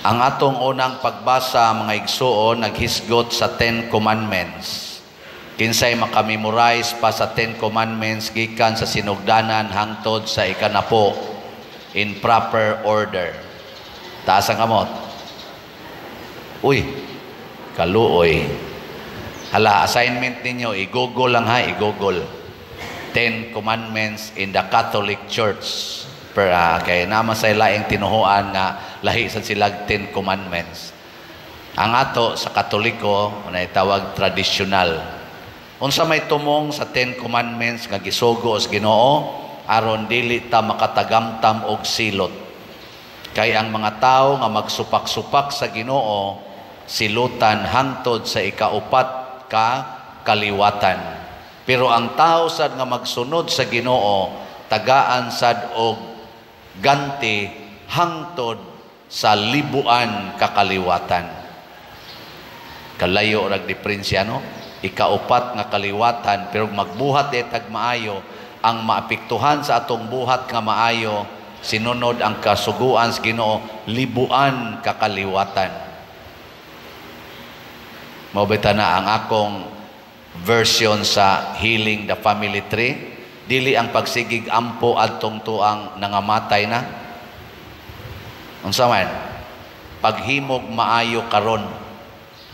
Ang atong unang pagbasa, mga igsuon, naghisgot sa Ten Commandments. Kinsay makamemorize pa sa Ten Commandments gikan sa sinugdanan hangtod sa ikanapo in proper order? Taas ang kamot. Uy, kaluoy. Hala, assignment ninyo, i-Google lang ha, i-Google. Ten Commandments in the Catholic Church. Pero kay naman sa laing tinuhuan nga lahi sa silag Ten Commandments. Ang ato sa Katoliko, na itawag tradisyonal. Unsa may tumong sa Ten Commandments nga gisugo sa Ginoo? Aron dili ta makatagamtam og silot. Kay ang mga tao nga magsupak-supak sa Ginoo, silutan hangtod sa ikaupat ka kaliwatan. Pero ang tao sad nga magsunod sa Ginoo, tagaan sad og ganti hangtod sa libuan kakaliwatan. Kalayo rag diferensya, no? Ikaupat nga kaliwatan, pero magbuhat di tag maayo, ang maapektuhan sa atong buhat nga maayo, sinunod ang kasuguan sa Ginoo, libuan kakaliwatan. Mao bitaw na ang akong version sa Healing the Family Tree. Dili ang pagsigig ampo adtong tuang nangamatay na. Unsa man? Paghimog maayo karon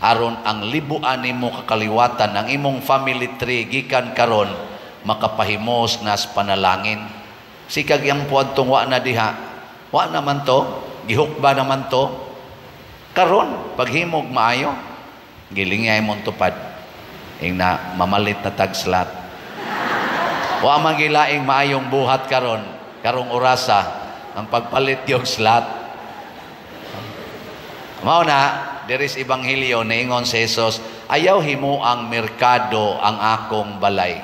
aron ang libuan nimo kakaliwatan, ang imong family tree gikan karon makapahimos nas panalangin. Sikag ampo adtong wa na diha. Wa naman to, gihukba naman to. Karon paghimog maayo, gilingay mong tupad. Ing na mamalit na tag slot. Wa man gilaing maayong buhat karon, karong orasa ang pagpalit yung slot. Mao na there is ebanghelyo, niingon si Jesus, "Ayaw himo ang merkado ang akong balay."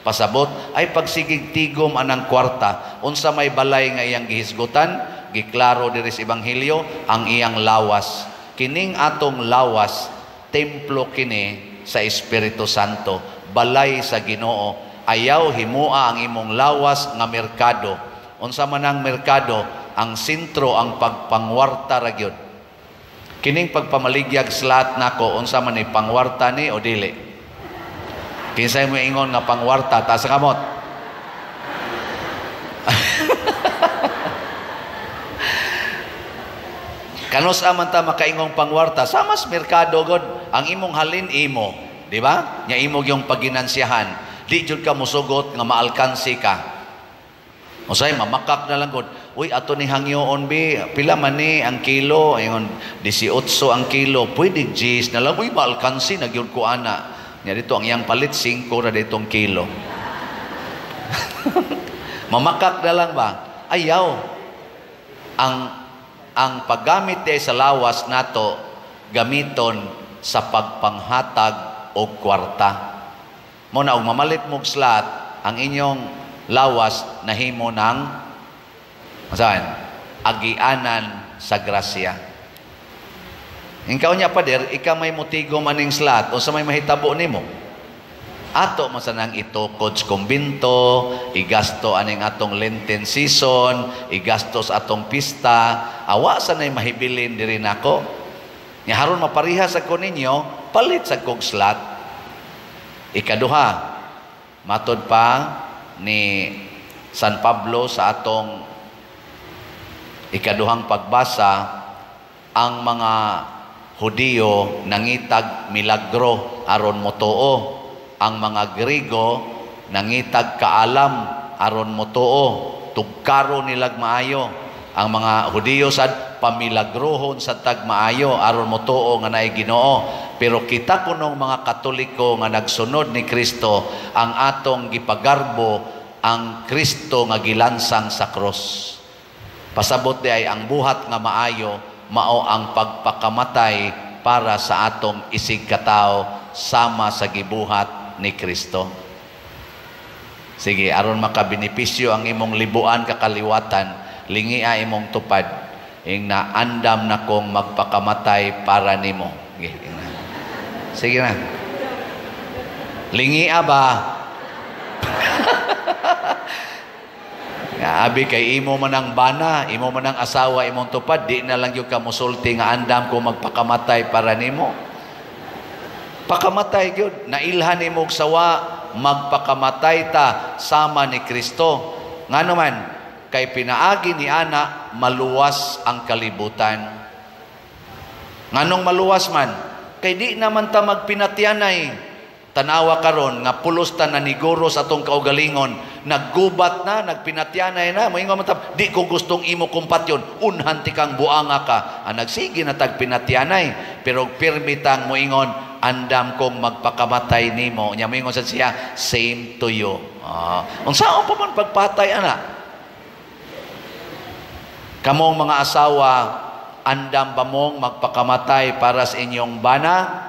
Pasabot ay pagsigig tigom anang kwarta. Unsa may balay nga iyang gihisgutan? Giklaro diri sa ebanghelyo, ang iyang lawas. Kining atong lawas, templo kini sa Espiritu Santo, balay sa Ginoo. Ayaw himua ang imong lawas nga merkado. Unsa man ang merkado? Ang sentro ang pagpangwarta ra gyud. Kining pagpamaligyag slot nako, unsa man ni, pangwarta ni o dili? Kinsay mo ingon nga pangwarta? Taas sa kamot. Kanus man ta makaingong pangwarta? Sama sa merkado god, ang imong halin imo, di ba? Nya imo yung paginansiyahan. Di jud ka musugot nga maalkansi ka. Usay mamakak na lang gud. "Uy, ato ni hangyoon bi, pila man ni ang kilo?" Ingon, 18 ang kilo. "Pwede 10 na lang." "Uy, maalkansi na gyud ko ana." Nya dito ang iyang palit 5 ra ditong kilo. Mamakak na lang ba? Ayaw. Ang paggamit sa lawas nato gamiton sa pagpanghatag og kwarta. Mo na og mamalit mog slot, ang inyong lawas nahimo ng saan? Agianan sa grasya. Ikaw niya, pader, ikaw may motigo maning slot, o sa may mahitabo nimo? Ato masanang itukod sa kumbinto, igasto aning atong Lenten season, igasto sa atong pista, awa sa nay mahibilin diri nako. Nya haron mapariha sa ko ninyo, palit sa kog slot. Ikaduha, matod pa ni San Pablo sa atong ikaduhang pagbasa, ang mga Hudiyo nangitag milagro aron motuo. Ang mga Griego nangitag kaalam aron motuo, tugkaro nilag maayo. Ang mga Hudiyo sad pamilagrohon sa tag maayo aron motuo nga naay Ginoo. Pero kita kunong mga Katoliko nga nagsunod ni Kristo, ang atong gipagarbo ang Kristo nga gilansang sa krus. Pasabot di ay ang buhat nga maayo mao ang pagpakamatay para sa atong isig katawo sama sa gibuhat ni Kristo. Sige, aron makabenepisyo ang imong libuan kakaliwatan, lingia imong tupad. Ing na andam na kong magpakamatay para nimo. Sige, na. Sige na. Lingia ba? Abi kay imo man ang bana, imo man ang asawa, imong tupad, di na lang yung ka musulti nga andam ko magpakamatay para nimo. Pakamatay gyud, nailhan nimo og sawa, magpakamatay ta sama ni Kristo. Ngano man, kay pinaagi ni ana maluwas ang kalibutan. Nganong maluwas man? Kay di naman ta magpinatyanay. Tanawa karon nga pulos ta naniguro sa atong kaugalingon, naggubat na, nagpinatyanay na, moingon man ta, di ko gustong imo kumpatyon, unhan ti kang buanga ka. Ah, nagsige na tag pinatyanay, pero pirmitang moingon, andam kong magpakamatay nimo. Nya moingon sa siya, same to you. Ah, unsaon pa man pagpatay ana? Kamong mga asawa, andam ba mong magpakamatay para sa inyong bana?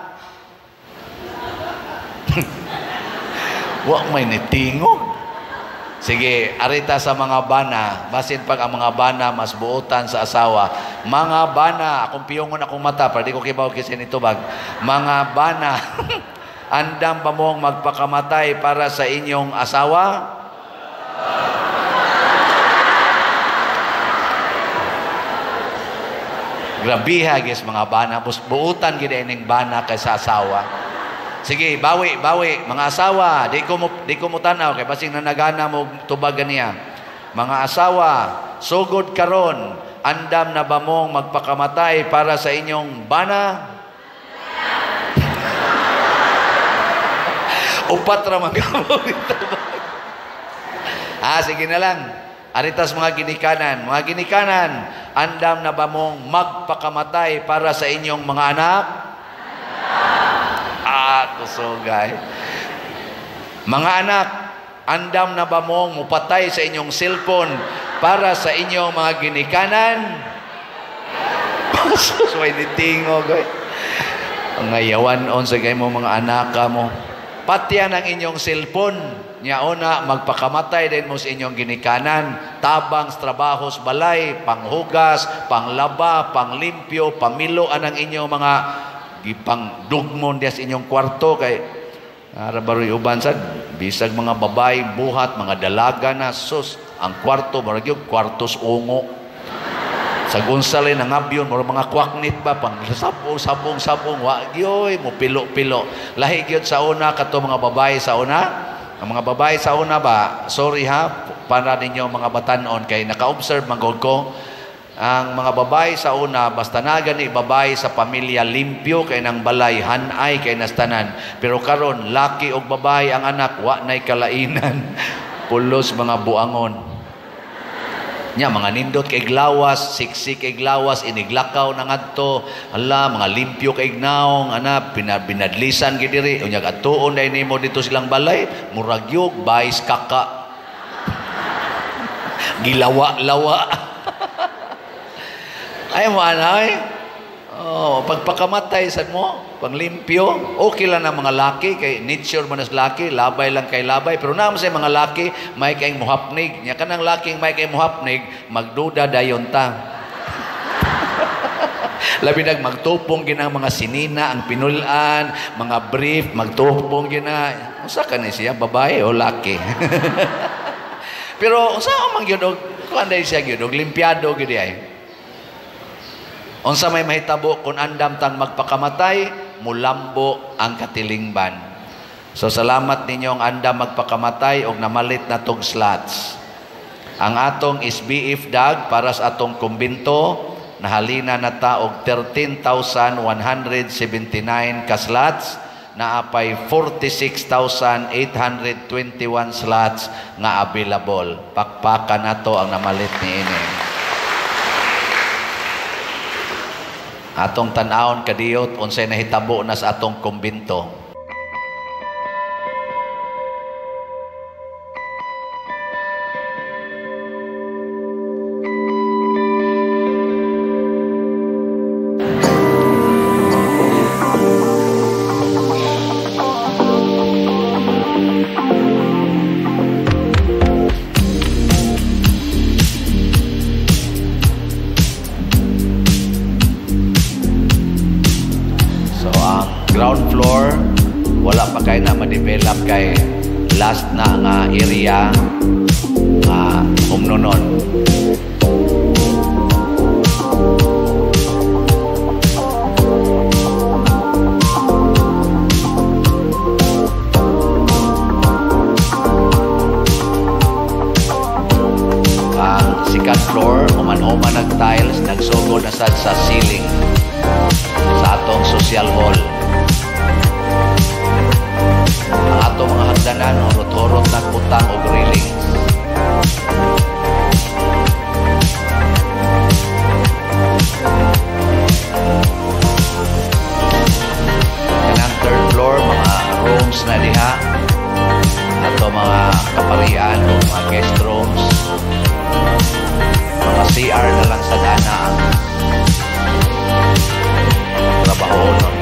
Wa may nitingog. Sige, arita sa mga bana, basin pag ang mga bana mas buotan sa asawa. Mga bana, akong piyongon akong mata, para di ko kibaw kasi nitubag. Mga bana, andam ba mong magpakamatay para sa inyong asawa? Grabiha guys mga bana, buutan gid ining bana kaysa asawa. Sige, bawi, bawi. Mga asawa, di ko mo tanaw kay basing nanagana mo tubag niya. Mga asawa, sugod karon, andam na ba mong magpakamatay para sa inyong bana? Upat ra man kamo tubag. Ah, sige na lang. Aritas mga ginikanan. Mga ginikanan, andam na ba mong magpakamatay para sa inyong mga anak? Ah, kusugay. Mga anak, andam na ba mong mupatay sa inyong cellphone para sa inyong mga ginikanan? Suway ni tingog. Ang ngayawan on sa mo mga anak mo. Patyan ang inyong cellphone. Niyaona, magpakamatay din mo sa inyong ginikanan. Tabang sa trabaho sa balay, panghugas, panglaba, panglimpyo, pamilo ang inyong mga gipang dugmon diya sa inyong kwarto kay ara baroy uban sad bisag mga babae buhat mga dalaga na sus ang kwarto murag yung kwartos ungo sa unsa lay nangabyon murag mga kwaknit ba pang sabong sabong sabong wa gyoy mo pilo-pilo. Lahi gyud sa una kato mga babae sa una, ang mga babae sa una ba, sorry ha para ninyo mga batan-on kay naka-observe man gud ko. Ang mga babae sa una, basta na gani babae sa pamilya limpyo kay nang balay, hanay kay nastanan. Pero karon laki og babae ang anak, wa nay kalainan. Pulos mga buangon. Nya mga nindot kay glawas, siksik kay glawas, iniglakaw na ngadto. Ala, mga limpyo kay naong, ana binadlisan gid diri. Unya atuon day nimo dito silang balay, murag yug bais kaka. Gilawa-lawa. Ay mo anay. Oh, pagpakamatay sad mo, panglimpyo, okay lang ang mga laki kay nature man as laki, labay lang kay labay, pero naman sa mga laki may kay muhapnig. Nya kanang laking may kay muhapnig, magduda dayon ta. Labi nag magtupong gina mga sinina, ang pinulan, mga brief, magtupong gina. Unsa kani siya, babae o laki? Pero unsa man gyud og kuan day siya gyud og limpyado gyud ay. Unsa may mahitabo kung andam tang magpakamatay, mulambo ang katilingban. So salamat ninyong andam magpakamatay og namalit na tog slots. Ang atong SBF dag para sa atong kumbinto, nahalina na ta og 13,179 ka slots, naapay 46,821 slots nga available. Pakpakan nato ang namalit niini. Atong tan-awon kadiyot unsay nahitabo na sa atong kumbinto. Ground floor wala pa kay na ma-develop kay last na nga area. Mga humnonon. Ang second floor, human-human nag-tiles, nagsugod na sad sa ceiling sa atong social hall. Ang atong mga hagdanan, hurot-hurot nagbutang og railings. Kanang third floor, mga rooms na diha. Ato mga kaparian o mga guest rooms. Mga CR na lang sa dana ang trabaho nun.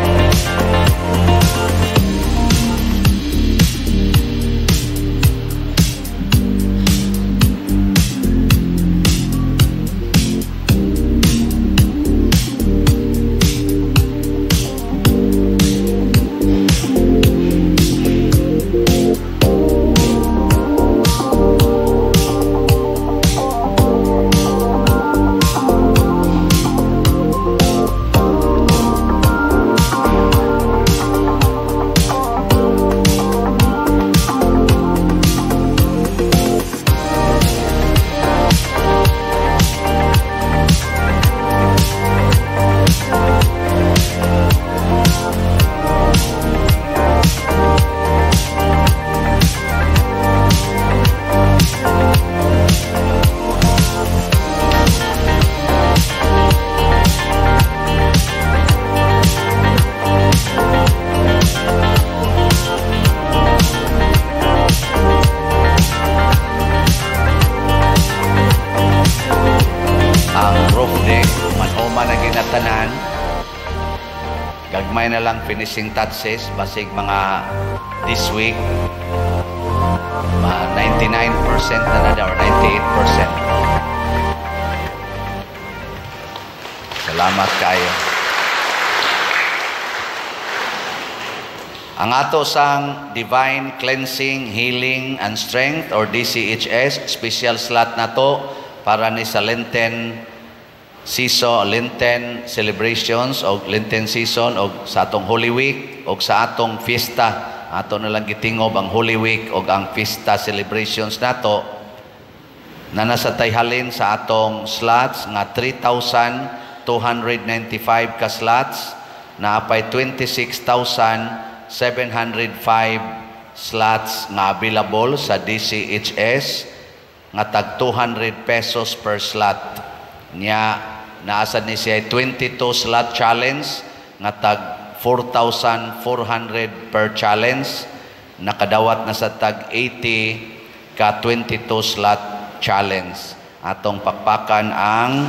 Gagmay na lang finishing touches basig mga this week 99% na na or 98%. Salamat kayo. Ang ato sang Divine Cleansing, Healing and Strength or DCHS special slot na to para ni sa Lenten season, Lenten celebrations o Lenten season o sa atong Holy Week o sa atong fiesta. Ato na lang gitingob ang Holy Week o ang fiesta celebrations nato na nasa tayhalin sa atong slots nga 3,295 ka slots na apay 26,705 slots nga available sa DCHS nga tag 200 pesos per slot. Nya naasad ni siya 22 slot challenge nga tag 4,400 per challenge, nakadawat na sa tag 80 ka 22 slot challenge. Atong pakpakan ang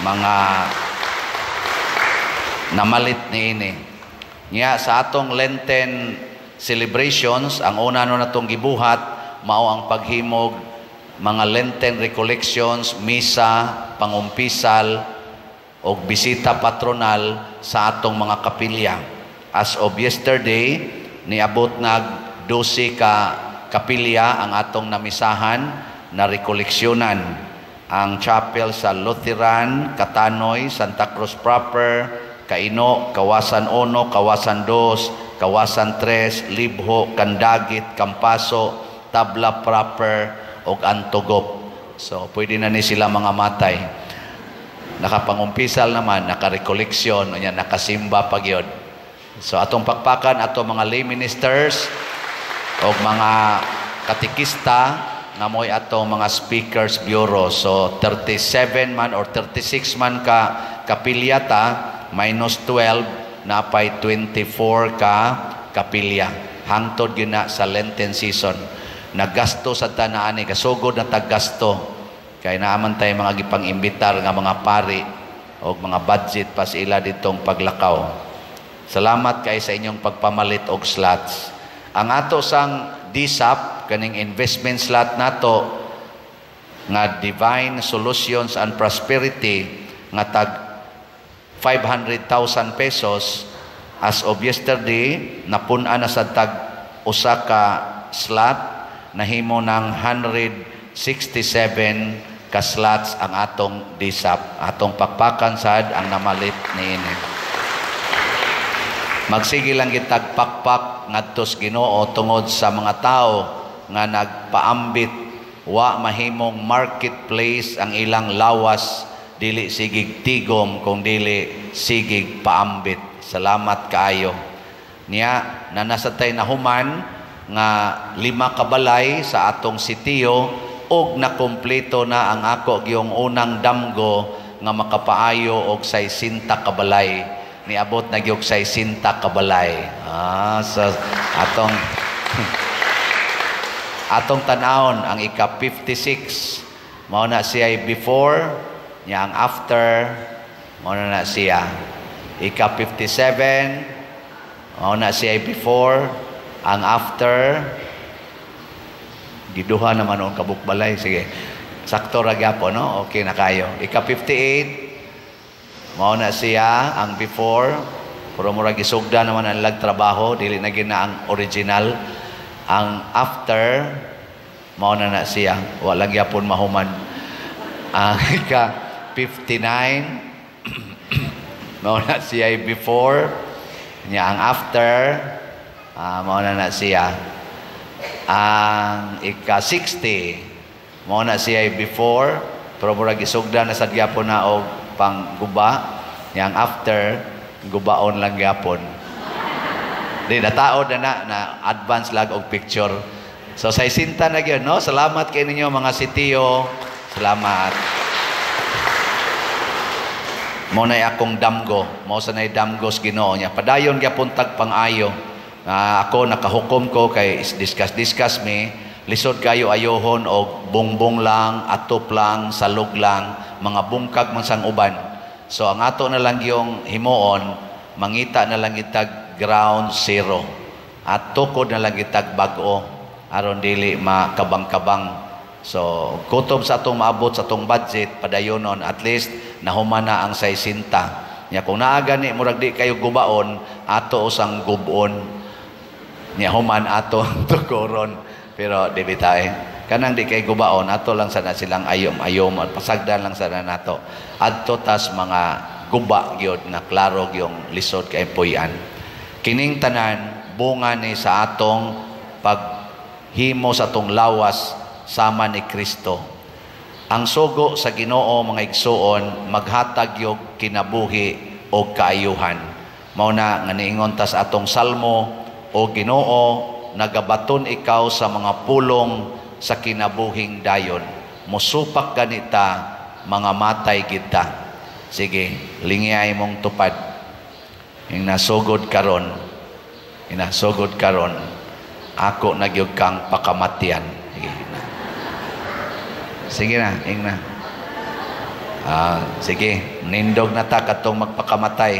mga namalit niini. Nya sa atong Lenten celebrations, ang una no natong gibuhat mao ang paghimog mga Lenten recollections, misa, pangumpisal og bisita patronal sa atong mga kapilya. As of yesterday, niabot nag 12 ka kapilya ang atong namisahan na rekoleksyonan. Ang chapel sa Lutheran, Katanoy, Santa Cruz Proper, Kaino, Kawasan 1, Kawasan 2, Kawasan 3, Libho, Kandagit, Kampaso, Tabla Proper, og Antogop. So, pwede na ni sila mga matay. Nakapangumpisal naman, nakarekoleksyon, unya nakasimba pag yun. So, atong pakpakan, atong mga lay ministers, o mga katikista, nga mo'y atong mga speakers bureau. So, 37 man or 36 man ka kapilyata, minus 12, napay 24 ka kapilya. Hangtod yun na sa Lenten season. Naggasto sa tanaan ni kasugod na taggasto. Kaya naaman tayo mga gipang-imbitar nga mga pari o mga budget pa sila ditong paglakaw. Salamat kay sa inyong pagpamalit og slots. Ang ato sang DSAP, kaning investment slot nato nga Divine Solutions and Prosperity nga tag 500,000 pesos as of yesterday napun-an na sa tag usa ka slot nahimo ng 100 67 ka slots ang atong DSAP. Atong pakpakan sad ang namalit niini. Magsige lang gitag pakpak ngadto sa Ginoo tungod sa mga tao nga nagpaambit wa mahimong marketplace ang ilang lawas, dili sigig tigom kung dili sigig paambit. Salamat kaayo. Niya na nasa tay nahuman nga 5 ka balay sa atong sitio og nakumpleto na ang ako gyung unang damgo nga makapaayo og 60 ka balay. Niabot na gyud 60 ka balay. Sa atong atong tan-awon ang ika 56, mao na siya before niya, ang after mao na na siya. Ika 57, mao na siya before, ang after giduha naman ang kabukbalay. Sige, sakto ra gyapon, no? Okay na kayo. Ika 58, mao na siya ang before, pero murag gisugda naman ang lag trabaho, dili na gina ang original. Ang after mao na na siya, wala gyapon mahuman. Ang ika 59, mao na siya before niya, ang after mao na na siya. Ang ika 60, mao na siya before, pero murag gisugda na sad gyapon na og pangguba niya, ang after gubaon lang gyapon. Di nataod na na, na advance lag og picture. So 60 na gyud, no? Salamat kay ninyo mga sitio. Salamat. Mo nay akong damgo, mao sa nay damgo sa Ginoo niya. Padayon gyapon tag pang-ayo. Ako nakahukom ko kay discuss discuss mi, lisod kayo ayohon og bongbong lang, atop lang, salog lang, mga bungkag man sang uban. So ang ato na lang yung himuon, mangita na lang itag ground zero. At tukod na lang itag bag-o aron dili makabang-kabang. So kutob sa atong maabot sa atong budget padayonon, at least nahuman na ang 60. Nya kung naa gani murag di kayo gubaon, ato usang gubon. Nya human ato tukoron, pero di bitay. Kanang di kay gubaon, ato lang sana silang ayom-ayom at pasagdan lang sana nato. Adto tas mga guba gyud nga klaro gyung lisod kay puy-an. Kining tanan bunga ni sa atong paghimo sa atong lawas sama ni Kristo. Ang sugo sa Ginoo, mga igsuon, maghatag yog kinabuhi og kaayuhan. Mao na nga niingon ta sa atong salmo, "O Ginoo, nagabaton ikaw sa mga pulong sa kinabuhing dayon. Musupak ganita, mga matay kita." Sige, lingiyay mong tupad. Yung nasugod karon, inasugod karon, ako nagyog kang pakamatyan. Sige na. Sige na, ing na. Sige, nindog na ta katong magpakamatay.